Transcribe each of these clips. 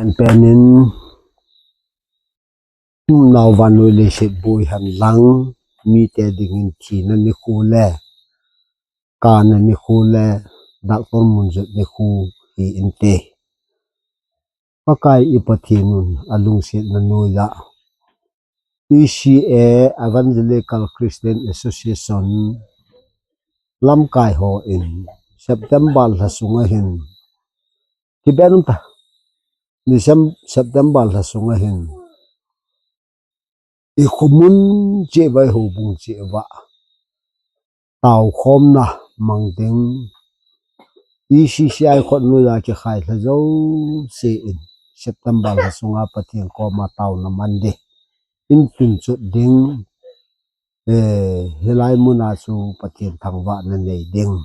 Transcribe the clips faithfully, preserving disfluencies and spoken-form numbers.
Pen pen in, nau vannoi leiset boi hen lang, mite dingin thina nikho le, kana nikho le, doctor mun jot nikho hi inte. Pakai i Pathen un alungsetna noiya, E C A Evangelical Christian Association lamkai ho in September lha sunga hin, kiben um ta, Decem-, September lha sunga hin, i khomun cheh uva, i houbung cheh uva, taokhomna mang ding, E C C I khut noiya kikhai lha jouse in, September lha sunga Pathen koma taona man ding, in tun chot ding, eh, hilai muna chu Pathen thangvahna nei ding.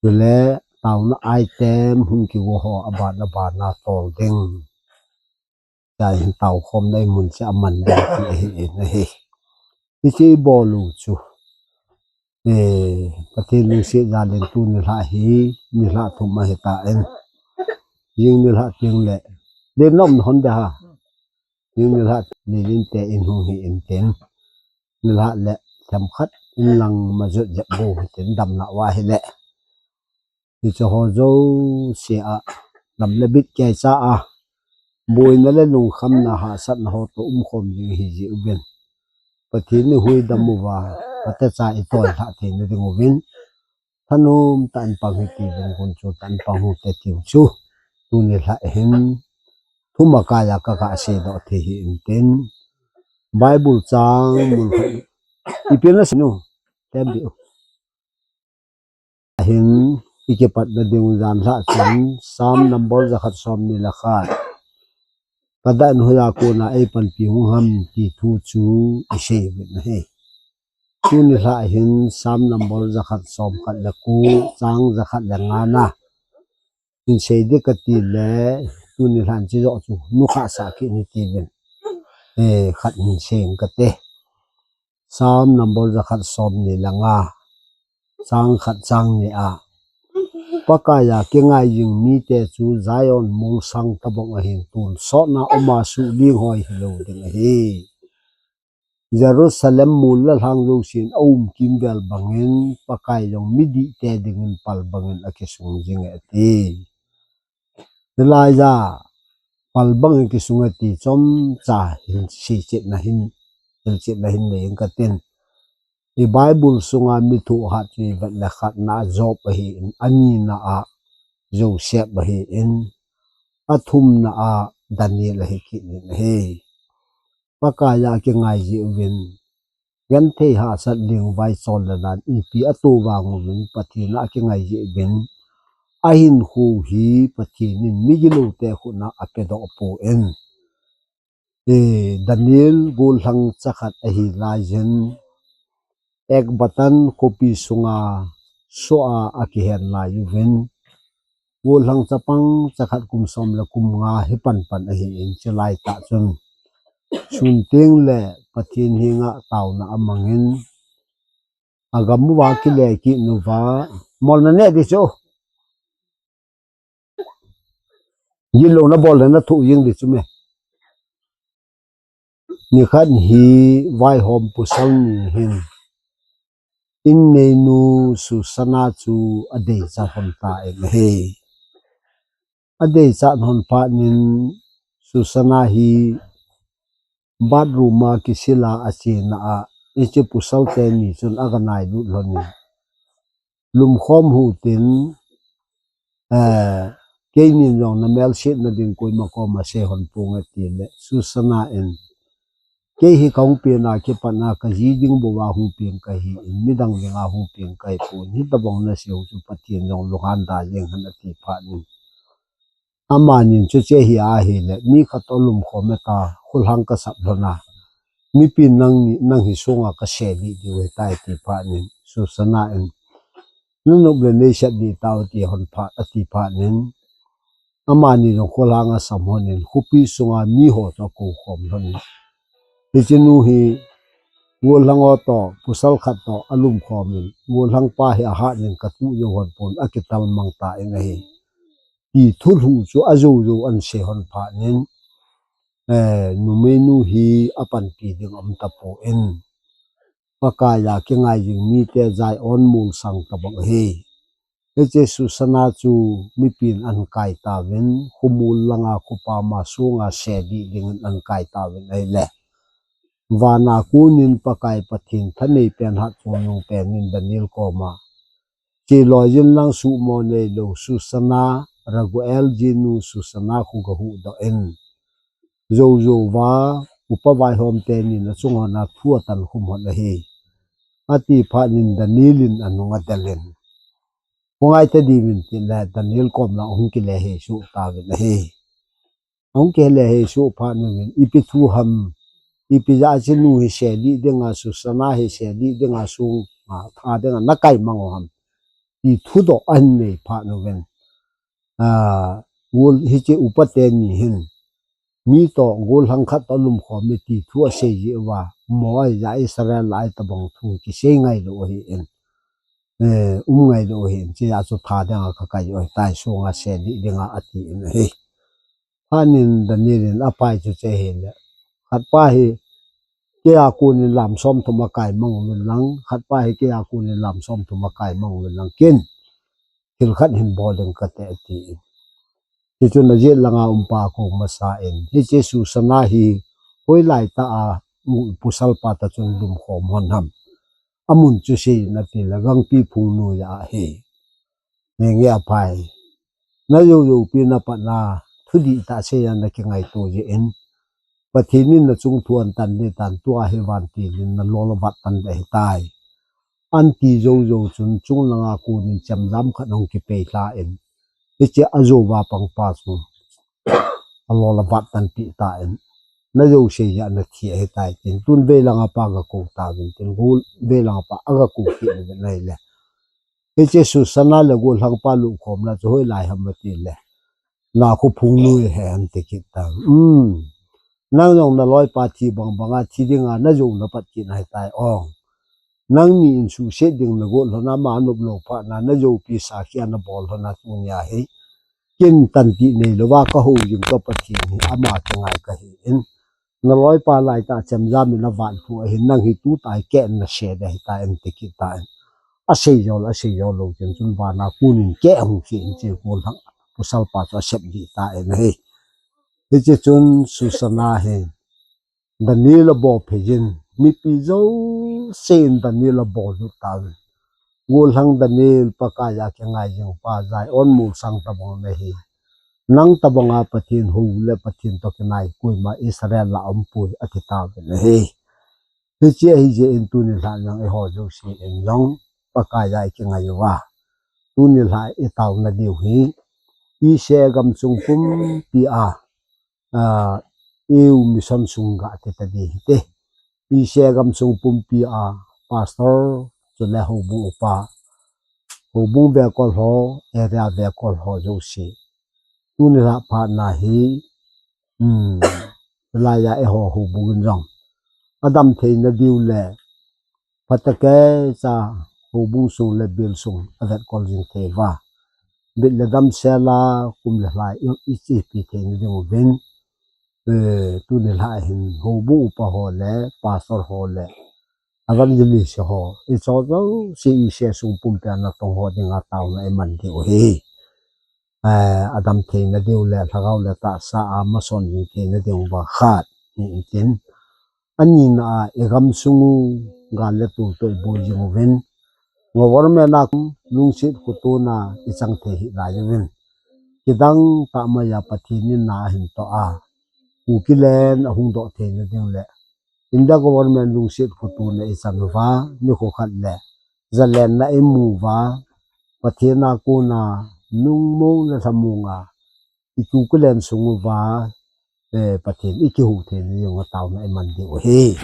Chule taona item hung kigo ho aban aban a tol ding. Chai hin taokhomna i mun cheh a man ding ti ahi in ahi. Hiche i bol u chu, eh, Pathen lungset jal in tuni lha hi, nilhah thum ahi tan. Jing nilhah teng le, le nom hon de ha. Jing nilhah ni lim te in hung hi intin, nilhah le themkhat in lang ma jot jep bou hitin, damna uva hile, hiche ho jouse a, dam le bit kei cha a, boina le lungkhamna hahsatna ho toh umkhom jing hi jeh uvin, Pathen in i huhdam uva, phatecha i toilhah theina ding uvin, thanom tah in pang hite, gunchu tah in pang hite tiu chu tuni lha hin thum a kai a ka, ka seidoh thei hi intin, Bible chang mun khat, ipi na sei u, tem dih u. Ahin, i kipatna ding u jan lha chun, Psalm number jakhat somni le khat, Pakai in hoiya kona eipanpi hung ham ti thu chu i sei uvin ahi. Tuni lha hin Psalm number jakhat somkhat le ko, chang jakhat le nga na hin sei ding kati le, tuni lha hin hiche joh chu nukhah sah kit in hiti uvin, eh, khat hin sei inge kati. Psalm number jakhat somni le nga, chang khat chang ni a, Pakai a kingai jing mite chu Zion molsang tobang ahin, tonsotna um a suhling hoi hilou ding ahi. Jerusalem mol le lhang jousen aum kimvel bangin, Pakai jong midihte dingin pal bangin akisung jinge ati. Hilaiya pal bangin kisung e ti chomcha hilchetna hin, hilchetna hin nei inge katin. I Bible sunga mi thuhat chu i vet le khatna a Job ahin, anina a Joseph ahin, athumna a Daniel ahi kit in ahi. Pakai a kingai jeh uvin, genthei hahsat ling vai chol le dan ipi ato vang uvin Pathen a kingai jeh uvin, ahinkho hi Pathen in migilou te khut a apedoh pon, eh, Daniel gollhang chakhat ahi laiyin, Ekbatan khopi sunga soh a akihen lai uvin, gollhang chapang chakhat kum som le kum nga hi panpan ahin, chulai tah chun sun teng le Pathen henga taona amangin, agam uva kile kit uva, molna neh ding chu. Gilou na bol le na thoh jing ding chu me. Nikhat hi vaihom pasal ni hin, inneinu Susana chu adeichat lhon tan ahi. Adeichat lhon phat in Susana hi bathroom a kisil a achena a, hiche pasal teni chun aga nailut lhon in, lumkhom hih un tin, eh, keinin jong na melsetna ding koima koma sei lhon ponge ati le, Susana in, kei hi kahung pen a kipat a kaji ding bou a hung pen kahin, midang ding a hung pen kahi pon, hitobang na sei u chu Pathen jong lunghan da jeng hen ati phat in, amanin chuche hi ahile, mi khat toh lumkhom e ta, kholhang kasap lhon a, mipin nang, nang hi sunga kasei dih diu ahitai ati phat in, Susana in, nanop le neisep dih tao ati lhon phat, ati phat in, amani jong kholhang asam lhon in, khopi sunga miho chu akou khom lhon in, hiche nu hi gollhang ho toh, pasal khat toh alumkhom in, gollhang pa hi ahat in katuh jou lhon pon, akitel mang tan ahi. ti thulhuh chu ajoujou ahin sei hon phat in, eh, numeinu hi apanpi ding aum tapon, Pakaiya kingai jing mite Zion molsang tabang ahi. Hiche Susanna chu mipin ahin kai tauvin, khomol langa khopama sunga selih dingin ahin kai tauvin ahile, vana konin Pakai Pathen thanei pen hatchungnung pen in Daniel koma, cheloi jin lang suhmo neilou Susanna, Raguel jinu Susanna khu gahuhdoh in, joujouva upa vaihom teni nachung hon a thu atankhum hon ahi, ati phat in Daniel in anung adel in, khongai tadiuvin tin le Daniel kom lang ahung kile hesoh tauvin ahi. Ahung kile hesoh phat uvin, ipi thu ham, ipi jeh a chinu hi selih dinga, Susanna hi selih dinga, sunga tha dinga nakai mang u ham, ti thudoh ahin nei phat uvin, ah, gol, hiche upa teni hin, mi toh gollhang khat toh lumkhom e ti thu asei jeh uva, mo ahi jeh a Israel lai tabang thu kisei ngailou ahin, eh, um ngailou ahin, chea chu tha dinga kakai u ahitai, sunga selih dinga ati in ahi. Phat in Daniel in apai chu hiche ahile, khatpa hi keia konin lam somthum akai mang uvin lang, khatpa hi keia konin lam somthum akai mang uvin lang, ken thil khat hin bol ding kate, ati in. Hichun ajet langa umpa koma sa in, hiche Susanna hi hoilai tah a mu-, pasalpa ta chun lumkhom hon ham, amun chu sei in, ati le, Gangpi phung noiya ahi. Nge nge apai, najoujoupi napatna, thudih tah seiya nakingaito jeh in, Pathen in nachung thu ahin tan ding tan, tua hi vantil in nalol avat tan ding ahitai, ahin ti joujou chun, chunglanga konin chemjam khat ahung kipei lhan, hiche ajouva pangpa chu alol avat tan peh tan, najou seiya nathi ahitai tin, tun veilanga pa gakou tauvin tin, gol veilanga pa agakou kit uvin ahile, hiche Susanna le gollhangpa lumkhomna chu hoilai ham ati le, nakho phung noi ahi, ahin ti kit tan. Um, nang jong naloipa thi bangbanga thi dinga najou napat kit ahitai o. Nangni in suhset ding nagot lhon a, ama anop lou phat na, najoupi sakhi a nabol lhon a, tunia hi ken tantih neilouva kahou jing ka Pathen hi ama kingai kahin, naloipa laitah chemjam in avat lhu ahin, nang hi tutah hi kei in nase ding ahitai, ahin ti kit tan. Asei jou le asei jou lou chun, chun vana konin kei ahung khen, hiche gollhang pasalpa chu asep dih tan ahi. Hiche chun Susanna hi Daniel abol phei jin, mipi jousen Daniel abol lut tauvin. Gollhang Daniel, Pakaiya kingai jing pa, Zion molsang tabang nahi. Nang tabanga Pathen hou le Pathen toh kinai koima Israel a umpoi, ati tauvin ahi. Hiche ahijeh in tuni lhah jong eiho jousen jong Pakaiya ikingai uva, tuni lhah itaona diu hi, Asia gamsung pumpi a, ah, eu mission sung gati tadi hite. Asia gamsung pumpi a pastor, chule houbung upa, houbung vekol ho, area vekol ho jouse, tuni lhah phat na hi, um, laiya eiho houbung in jong adam theina diu le, phatecha houbung sung le bil sung avetkol jing thei uva, bit le damsel a kum le lhai i, ichepi theina diuvin, eh, tuni lhah hin houbung upa ho le pastor ho le evangelist ho, ichou jouse Asia sung pumpi a natong ho dinga taona iman diu ahi. Eh, adam theina diu le lhagao le tahsa a mason jing theina diuva khat, ni intin. Anina a, igamsung u gal le tol toh iboi jing uvin, government a lungset khotona ichang thei hih lai uvin, kidang tah maiya Pathen in na ahin toh a, Kuki land ahung doh theina ding le, India government lungset khotona ichan uva, nikho khat le jalenna imu uva, Pathen a kona nungmong le lhamong a, i Kuki land sung uva, eh, Pathen ikihou theina dinga taona iman diu ahi.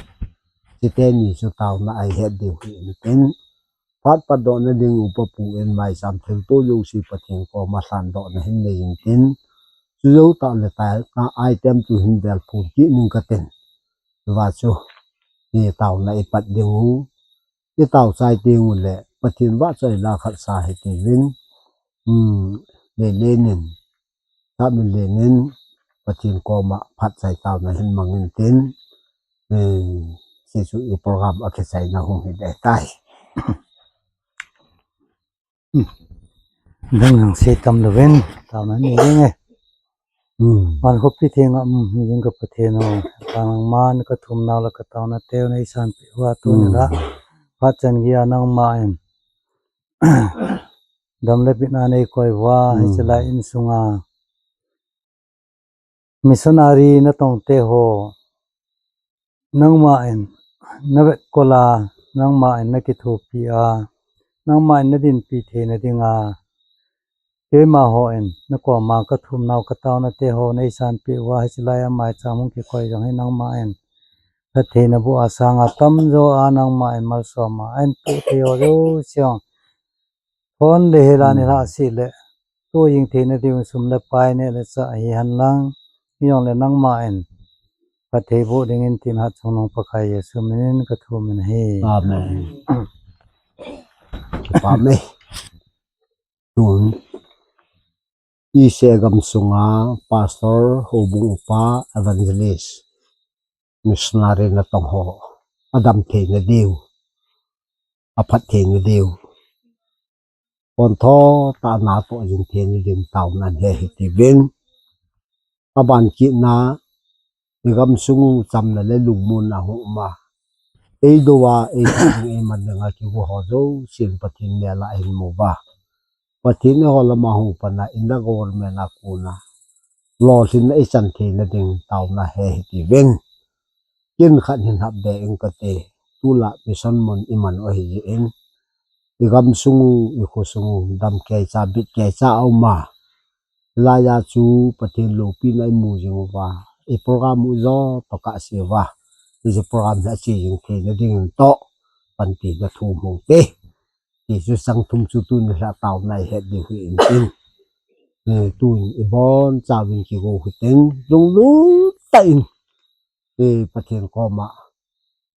Chuteni chu taona a ihet diu hi intin. Phat patdohna ding upa pu in maicham thilto jouse Pathen koma lhandohna hin nei intin. Chujou tah le tah a item chu hin vel phon kit ning katin. Hiva chu, eh, taona ipat diu, itao chai diu le, Pathen vahchoi la khat sa hitiuvin, um, le le nin, Tah min lenin, Pathen koma phatchai taona hin mangin tin, eh, hiche chu i program a kichaina hung hi ding tai. Dang nang sei tam louvin, taona ni ding e. Hmm. Van khopi thenga, um, ni ding ka Pathen o, ka nangman ka thum nau le ka taona teu nei sanpeh uva tuni la. Hmm. Phat chan geiya nangman dam le bitna nei koi uva, hmm, hiche lai insunga missionary natong te ho, nangman na vetkol a, nangman na kithopi a, nangman na dinpi theina dinga, keima hon na koma ka thum nau ka taona te ho nei sanpeh uva, hiche lai a maicham hung kikoi jong hi nangman phattheina boh a sanga tamjo a nangman malsom a, ahin peh thei ho jouse jong phon le hel a, hmm, nilhah seh le, tu jing theina diu sum le pai neh le chah hi hen lang, hijongle nangman phatthei boh dingin tin hatchungnung Pakai Jesu minin ka thum in ahi. Amen. Amen. Tun, i se gam sunga pastor, houbung upa, evangelist, missionary natong ho, adam theina diu, aphat theina diu, pontho tah a natoh jing theina diu taona ahi tiuvin. Aban kitna, i gam sung u chamna le lungmonna hung um a, eidou a, eidou ding, eiman dinga kigo ho jousen Pathen mel a ahin mu uva, Pathen eiho lama hung pan a, India government a kona lolhinna ichan theina ding taona ahi tiuvin. Ken khat hin hap be ing kate, tulai mission mun iman u ahi jeh in, i gam sung u, i kho sung u, dam keicha, bit keicha a um a, hilaiya chu Pathen loupina imu jing uva, i program u joh toh kah se uva, hiche program hi ache jing theina dingin toh, panpina thum hung te. Hichu sang thum chu tuni la taona ihet diu hi in tin. Eh, tun ibon chauvin kigo hitin, lunglut tah in, eh, Pathen koma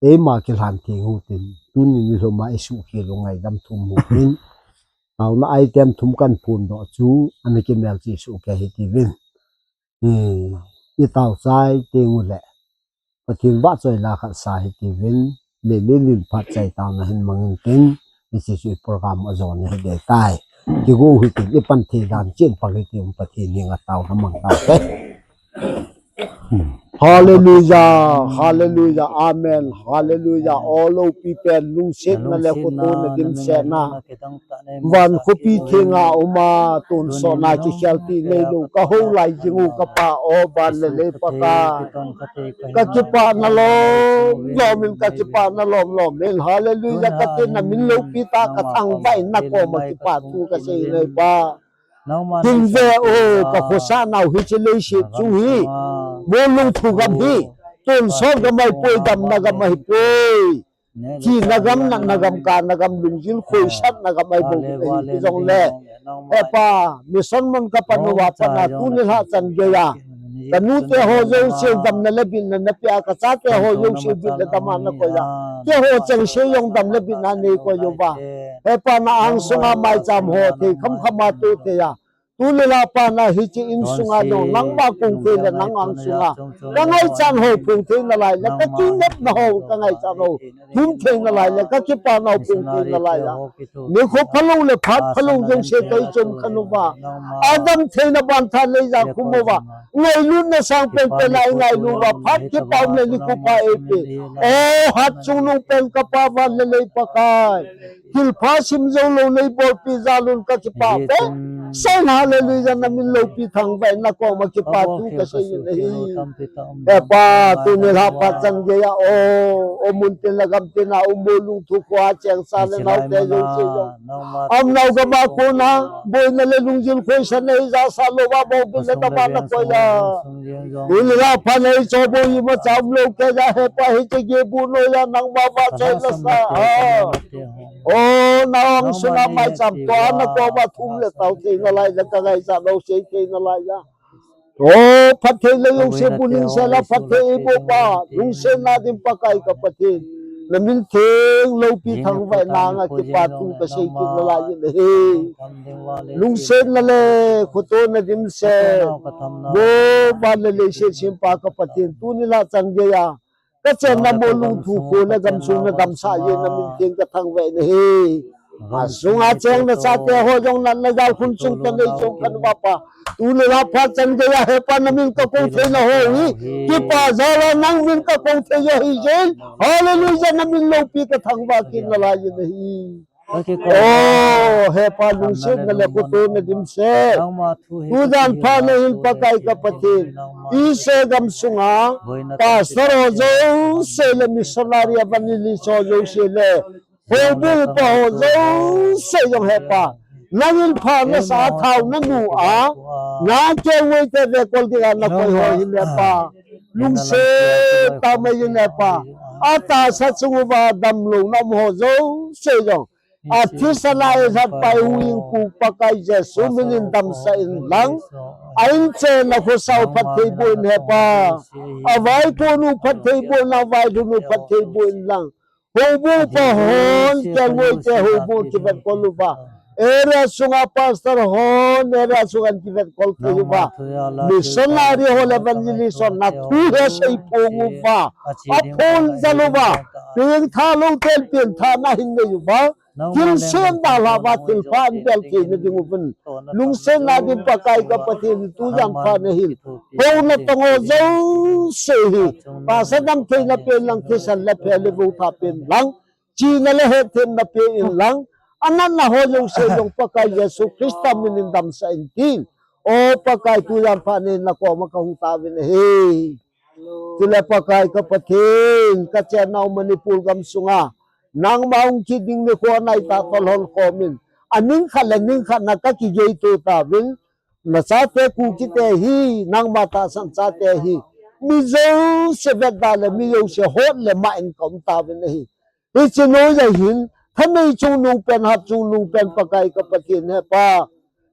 eima kilhan theng u hitin, tuni nilhum a isuhkhel u ngaidam thum u hitin, taona item thum kan phondoh chu, ana kimelchih soh kei hitiuvin. Eh, i taochai teng u le, Pathen vahchoi la khat sa hitiuvin, le le lin phatchai taona hin mangin tin, hiche chu i program ajona hi ding tai. Kigo hitin, i pan thei dan chen pang hitiuvin, Pathen henga taona mang taute. Hallelujah, hallelujah, amen, hallelujah. O loupi pen, lungsetna le khotona dimsetna, van khopi thenga um a, tonsotna kikhelpi neilou, ka houlai jing u ka Pa, o van le lei Pakai, ka kipana lom lom in, ka kipana lom lom in, hallelujah, kati na min loupi tah, ka thangvah in na koma kipa thu kasei in ahi Pa. Tin ve o, ka khosa nau hiche leiset chung hi, Molnglungthu gam hi, tonsot gam ahipoi, damna gam ahipoi. Thina gam, natna gam, kana gam, lungjin khoisatna gam ahi bou hi jongle, he Pa, mission mun ka pan uva pat a, tuni lhah chan geiya ka nute ho jouse damna le bitna na peh a, ka chate ho jouse bit le dam a na koi a, keiho chengse jong dam le bitna nei koi uva, he Pa, na angsunga maicham ho thei khamkham a toh thei a, tuni la Pa, na hiche insunga jong nangma kong thei le nang angsunga ka ngaichat ho phong thei nalai le, ka kinepna ho ka ngaichat ho thum thei nalai le, ka kipana ho phong thei nalai a, nikho phalou le phat phalou jouse toh ichom khen uva, adam theina bantha leija khum uva, ngailutna sangpen pen a ingailu uva, phat kipana nikho pha eipeh, o hatchungnung pen ka Pa, van le lei Pakai, thilpha sim jou lou neibolpi jal un, ka kipa behseh in, hallelujah, na min loupi thangvah in na koma kipa thu kasei in ahi. He Pa, tuni lhah phat chan geiya o, o mun tin le gam tin a um, Molnglungthu kho a chengsa le naote jouse jong, amnao gam a kona boina le lungjin khoisatna eija sah louva, boina le dam a na koi a, tuni lhah phat a hiche bou imacha umlou keiya, he Pa, hiche gehbu noiya nangma vahchoi la sa a, o, na angsunga maicham toh a na koma thum le tao thei nalai le, ka ngaichat ho sei thei nalai a, o, phatthei le jouse bulhing sel a phatthei eiboh Pa, lungsetna dim Pakai ka Pathen, Na min theng loupi thangvah nanga kipathu kasei kit nalai in ahi. Lungsetna le khotona dimset, Gouva le leiset sempa ka Pathen, tuni lha chan geiya kachenna mo lungthu kho le gamsung nadamsah jeh in na min theng kathangvah in ahi. Asunga cheng nachate ho jong natna jalkhun sung tanei chom khan uva Pa, tuni lha phat chan geiya Hepa na min kakou theina ho hi, kipa jal a nang min kakou thei ahi jeh in, Hallelujah, na min loupi kathangvah kit nalai in ahi. O Hepa, lungsetna le khotona dimset, tujan phat na hin Pakai ka Pathen, Israel gamsunga pastor ho jouse le missionary, evangelist ho jouse le houbung upa ho jouse jong Hepa, nangin pha nasah a thao nanu a, na kelngoi te vekol dinga nakoi ho hin Hepa, lungset tah mai in Hepa, atahsa chung uva damlouna um ho jouse jong, athisan a eilhatpa, huhhingpu Pakai Jesu minin damsah inlang, a-inchen a khosah u phattheiboh in Hepa, avaikon u phattheiboh in, availhun u phattheiboh inlang, houbung upa hon kelngoi te houbung kivetkol uva, area sunga pastor hon area sunga kivetkol thei uva, missionary ho le evangelist hon nathu hi aseiphong uva, aphongjal uva, pengtha lou ten pengthahna hin nei uva, thilsem dalha uva thilpha anbel theina ding uvin, lungsetna dim Pakai ka Pathen, tujan phat na hin houna tong ho jouse hi tahsa damtheina pen lang, thisan le phe le vou tha pen lang, chihna le hetthemna pe inlang, anatna ho jouse jong Pakai Jesu Christa minin damsah in tin, O Pakai, tujan phat na hin nakoma kahung tauvin ahi. Chule Pakai ka Pathen, kachennau Manipur gamsunga nangma hung kit ding nikho anaitah toh lhon khomin, aning khat le ning khat na kakigeito tauvin, nachate Kukite hi nangma tahsan chate ahi, mi jouse vetda le mi jouse hot le mah in kaum tauvin ahi. Hiche noiya hin, thanei chungnung pen, hat chungnung pen Pakai ka Pathen Hepa,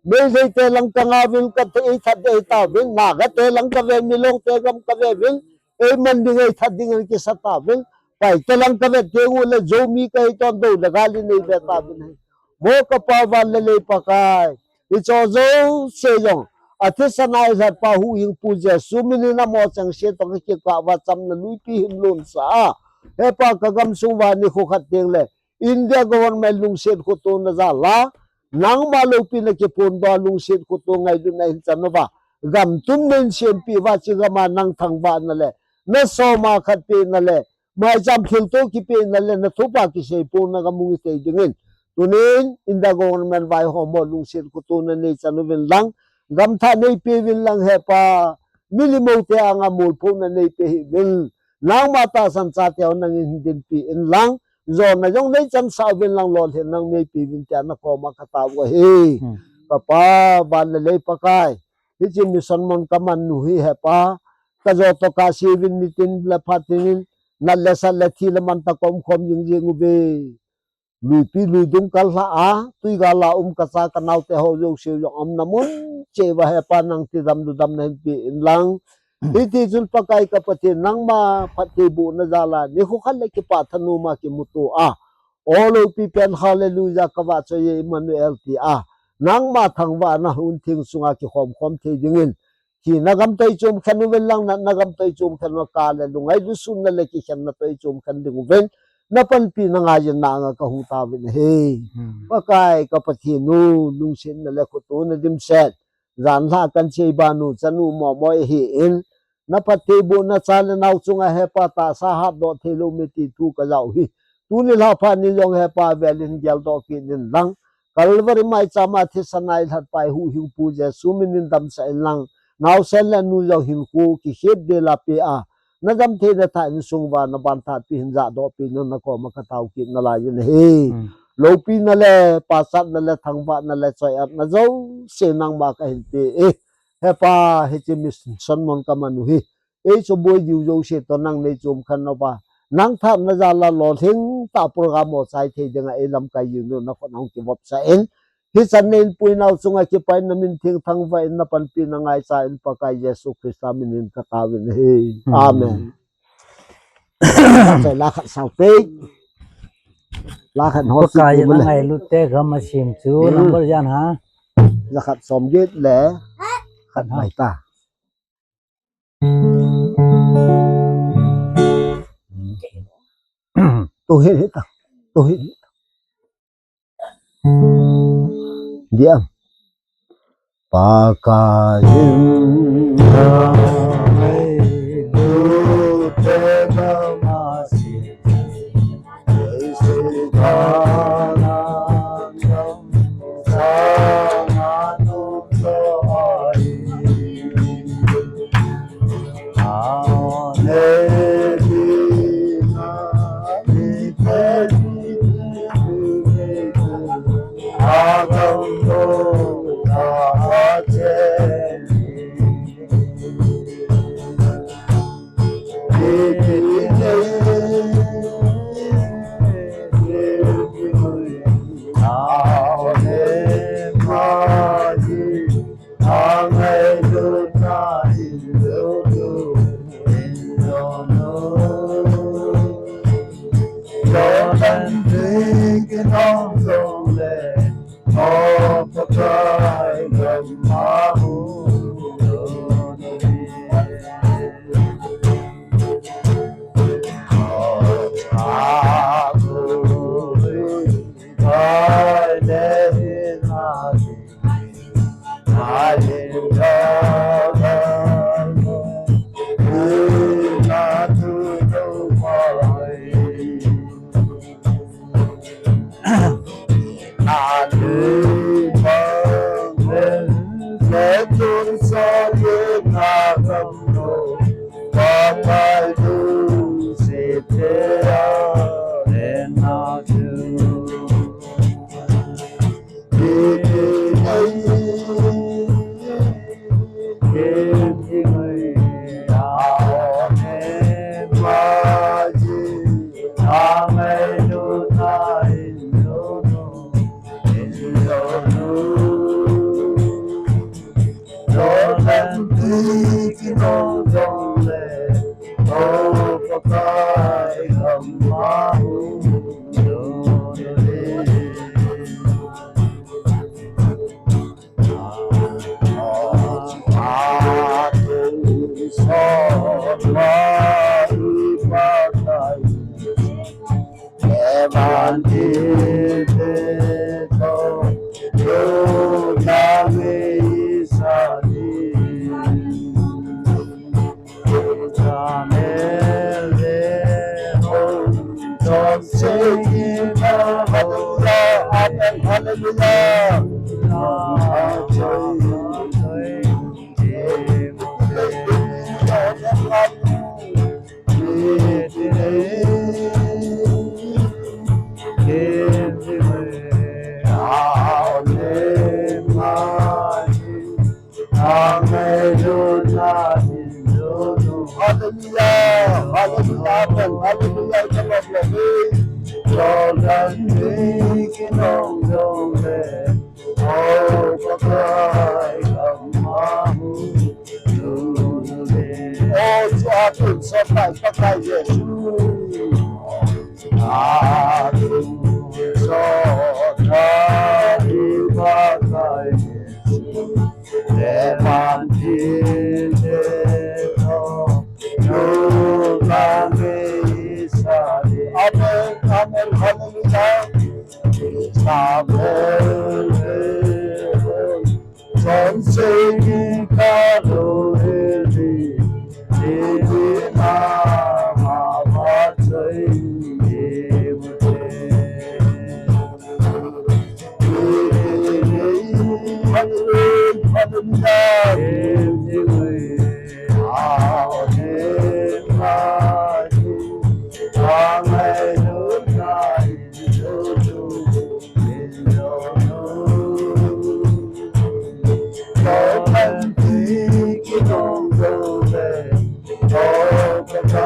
Meiteite lang kangauvin, kathei that ding ahitauvin, Nagate lang kave, Milongte gam kaveuvin, eiman ding eithat ding in kisa tauvin, Paite lang kavet teng ule Zomi kahiton, dou le gal in eive tauvin ahi. Mo ka Pa, van le lei Pakai, hicheho jouse jong athisan a eilhatpa huhhingpu Jesu minin amaho chengse toh kakikah uva chamna luipi hin lonsah a, Hepa, ka gamsung uva nikho khat tengle India government lungset khotona jal a, nangma loupina kiphondoh a lungset khoto ngailutna hin chan uva, gam tum nahin sempeh uva, hiche gam a nang thangvahna le nasoma khatpehna le maicham thilto kipehna le nathupha kiseiphongna gam hung hithei dingin, tunin India government vaihom ho lungset khotona neichan uvin lang, gamthah neipeuvin lang Hepa, milim houte anga molphohna neipeh hih uvin, nangma tahsan chate ho nangin hin dinpi inlang, jona jong neichansah uvin lang, lolhinna neipeuvin tia nakoma katao u ahi. Ka Pa, van le lei Pakai, hiche mission mon kaman u hi Hepa, kajo toh kahse uvin nitin le phat in, nat le sat le thi le mantah kaumkhom jingjing uve. Luipi luidung kalhah a, twigal a um kacha kanaote ho jouse jong aumna mun cheh uva Hepa, nang tidam ludamna hinpeh inlang, hitichun Pakai ka Pathen, nangma phattheibohna jal a nikho khat le kipah thanopma kimuto a, o loupi pen Hallelujah, kavahchoi e Emmanuel tia nangma thangvahna huntheng sunga kikhomkhom thei dingin, thina gam toh eichom khen uvin lang, natna gam toh eichom khen uva, kah le lungngai, lusunna le kikhenna toh eichom khen ding uvin, napanpina ngaiyin nanga kahung tauvin ahi. Pakai ka Pathen u, lungsetna le khotona dimset, janhi a kahin seiban u chanu momo ahin, naphattheibohna cha le nao chunga Hepa, tahsa hatdoh theilou me ti thu kajah u hi, tuni lha phat ni jong Hepa, velin geldoh kit inlang, Calvary maicham a thisan a eilhatpa huhhingpu Jesu minin damsah inlang, naosen le nu jong hinkho kikhetdel a pea, nadamtheina thah insung uva nabanthahpi hin jahdohpi in nakoma katao kit nalai in ahi. Loupina le pachatna le thangvahna le choi-atna jouse nangma kahin pe e. Hepa, hiche mission mon kaman u hi, eichoboi diu jouse toh nang neichom khen uva, nang thahna jal a lolhing tah program ho chai thei dinga eilamkai jing diu nakhut a hung kivopsah in, hichan neipuinau chunga kipah in namin theng thangvah in napanpina ngaicha in Pakai Jesu Christa minin kataovin ahi. Amen. Sai la khat sao pe. La khat ho si Pakai pe na le. Ngailut te gam a sim chu, hmm, number jan ha. La khat som get le. Khat mai ta. Tu hi hi ta. Tu hi hi ta. Diam. Pakaiyin na ai lu te na ma si. Ai su ka na na sa na nu so ai. Hallelujah. Amen. Hallelujah. Hallelujah. Hallelujah. Amen. Hallelujah. Come on, Lord. Oh, to our King, so kind, so kind, yes. Amen, amen, hallelujah. Amen.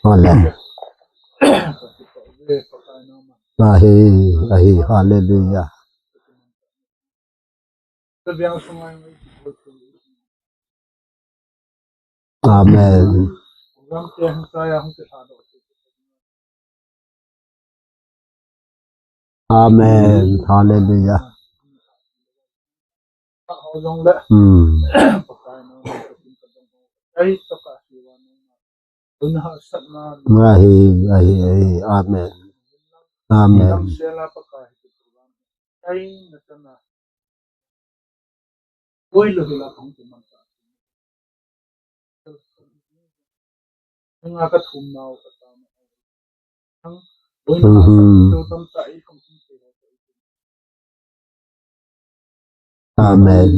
Ole. Ahi, ahi, hallelujah. Amen. Amen. Hallelujah. Hmm. Ahi, ahi, ahi. Amen. Amen. Mhm. Amen.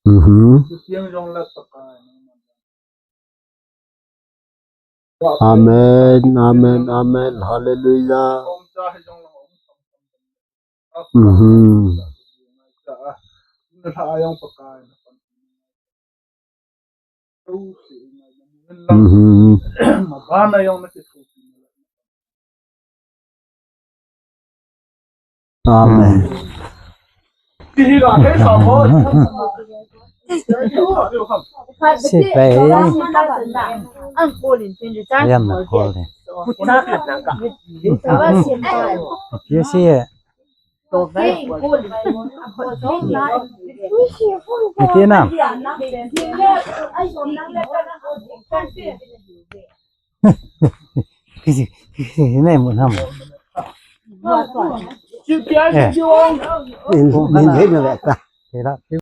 Mhm. Amen, amen, amen. Hallelujah. Mhm. Mhm. Amen. Sipai. Yam na call de. You see it. Iti na. Kisi, kisi, nai mo nam. Eh. In, in, in, in, in, in.